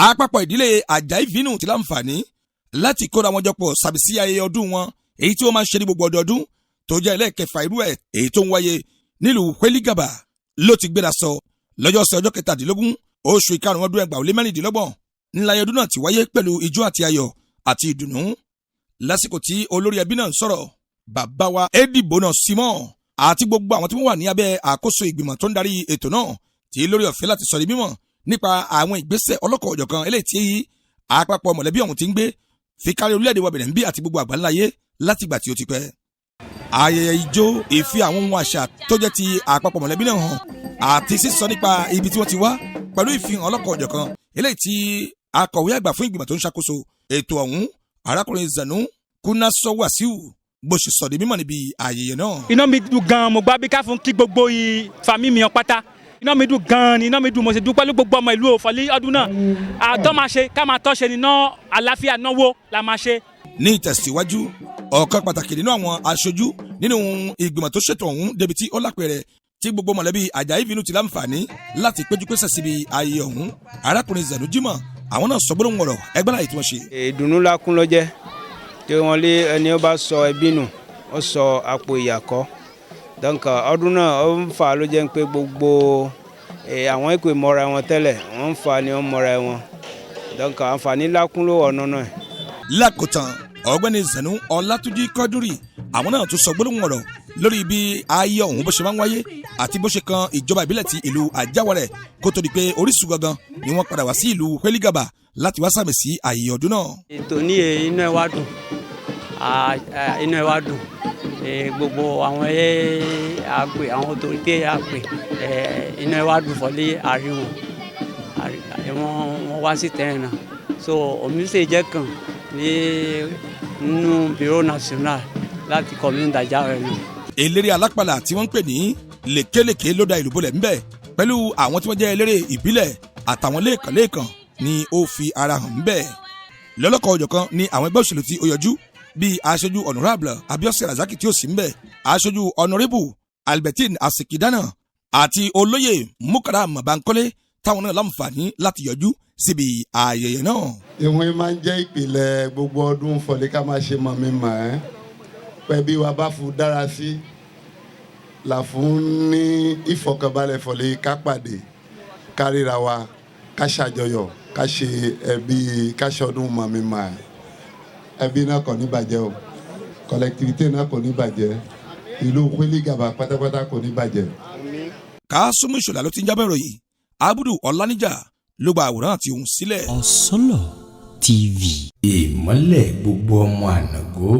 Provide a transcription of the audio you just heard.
Àpapọ̀ ìdílé Àjàyí Vinu ti láǹfààní láti kóra wọn jọpọ̀ sàbí sí ayẹyẹ ọdún wọn, èyí tí wọ́n máa ń ṣe ní gbogbo ọdọọdún, tó jẹ́ ẹlẹ́ẹ̀kẹfà irú ẹ̀, èyí tó ń wáyé nílùú Wélígàbà ló ti gbéra sọ lọ́jọ́ sọ ọjọ́ 17 oṣù ìkarùn ọdún 2026. Ńlá ọdún náà ti wáyé pẹ̀lú ijó àti ayọ̀ àti ìdùnnú. Lásìkò tí olórí ẹbí náà ń sọ̀rọ̀, bàbá wa Edibona Simon àti gbogbo àwọn tí wọ́n wà ní abẹ́ àkóso ìgbìmọ̀ tó ń darí ètò náà tí lórí ọ̀fẹ́ láti sọ di mímọ̀ nípa àwọn ìgbésẹ̀ ọlọ́kọ̀ òjọ̀kan eléyìí tí àpapọ̀ mọ̀lẹ́bí ọ̀hún ti ń gbé fi kárí orílẹ̀-èdè wa Benin bí àti gbogbo àgbáńláyé látìgbà tí ó ti pẹ́. Ayẹyẹ ijó, ìfi àwọn ohun àṣà tó jẹ́ ti àpapọ̀ mọ̀lẹ́bí náà hàn àti sísọ nípa ibi tí wọ́n ti wá pẹ̀lú ìfihàn ọlọ́kọ̀ òjọ̀kan eléyìí tí akọ̀wé àgbà fún ìgbìmọ̀ tó ń ṣàkóso ètò ọ̀hún, arákùnrin Zanu Kúnásọ Wàsíù, bó ṣe sọ di mímọ̀ níbi ayẹyẹ náà. Iná mi dùn gan, mo gbá bí ká fún kí gbogbo famille mi hàn pátá. Iná mi dùn gan ni, iná mi dùn. Mo sì dúpẹ́ ló gbogbo ọmọ ìlú Òfòlí. Ọdún náà àtọ́ máa ṣe ká máa tọ́ ṣe níná àlàáfíà náwó la máa ṣe. Ní ìtẹ̀síwájú, ọ̀kan pàtàkì nínú àwọn aṣojú nínú ìgbìmọ̀ tó ṣètò ọ̀hún, débi tí ó lápẹẹrẹ tí gbogbo mọ̀lẹ́bí Àjàyí Vinu ti láǹfààní láti péjú-pésẹ̀ síbi ayẹyẹ ọ̀hún, arákùnrin Zanu Jimoh, àwọn náà sọ gbólóhùn ọ̀rọ̀ ẹgbẹ́ láyé tí wọ́n ṣe. Ìdùnnú lákún ló jẹ́ tí wọ́n lé ẹni ó bá sọ ẹbí nù, ó sọ àpò ìyàkọ́. Donc ọdún náà ó ń fà ló jẹ́ pé gbogbo àwọn ìpè mọ́ra wọn tẹ́lẹ̀, wọ́n ń fà ni wọ́n mọ́ra wọn. Donc àǹfààní lákún ló wọ̀ nínú ẹ̀. Lákòótán, ọ̀gbẹ́ni Zanu Ọlátúnjí Kọ́dúrì, àwọn náà tún sọ gbólóhùn ọ̀rọ̀ lórí bí ayé ọ̀hún bó ṣe máa ń wáyé àti bó ṣe kan ìjọba ìbílẹ̀ ti ìlú Àjáwọ̀rẹ̀, kó tó di pé orísun gangan ni wọ́n padà wá sí ìlú Wélígàbà láti wá sàmì sí àyè ọdún náà. Ètò ní inú ẹ wá dùn, inú ẹ wá dùn. Gbogbo àwọn ẹ àpè, àwọn autorité àpè, inú ẹ wá dùn fọlé àríwọ̀n wọ́n wá sí tẹ́rìn náà. So omi sì jẹ́ kàn ní nínú bureau national láti commune d'Adjaoué náà. Eléré alápàlà tí wọ́n ń pè ní Lèkélèké ló da ìlú bolẹ̀ ńbẹ̀ pẹ̀lú àwọn tí wọ́n jẹ́ eléré ìbílẹ̀ àtàwọn lẹ́ẹ̀kan-lẹ́ẹ̀kan ni ó fi ara hàn ńbẹ̀. Lọ́lọ́kọ̀ ọjọ́ ni àwọn ẹgbẹ́ òṣèlú tí ó yọjú, bíi aṣojú Honourable Abiose Razaki tí ó sì ń bẹ̀, aṣojú Honourable Albertine Asikidana àti olóyè Mukaram Bankole, táwọn náà láǹfààní láti yọjú síbi ayẹyẹ náà. Ìwọ̀n máa ń jẹ́ ìpìlẹ̀ gbogbo ọdún fọ̀lẹ́ ká máa ṣe mọ̀ mi mọ̀ ẹ́ pẹ̀bí wa bá fún dára sí là fún ní ìfọ̀kànbalẹ̀ fọ̀lẹ́ ká pàdé, ká ríra wa, ká ṣàjọyọ̀, ká ṣe ẹbí, ká ṣọdún mọ̀ mi mọ̀ ẹ́. Ẹbí náà kò ní bàjẹ́ o, collectivité náà kò ní bàjẹ́, ìlú Wélígàbà pátápátá kò ní bàjẹ́. Kásùmù Ìṣọ̀lá ló ti ń jábọ̀ ìròyìn. Abudu Ọláníjà ló gba àwòrán àti ohùn sílẹ̀. Ọ̀sọ́lọ̀ TV. Ìmọ́lẹ̀ gbogbo ọmọ Ànàgó.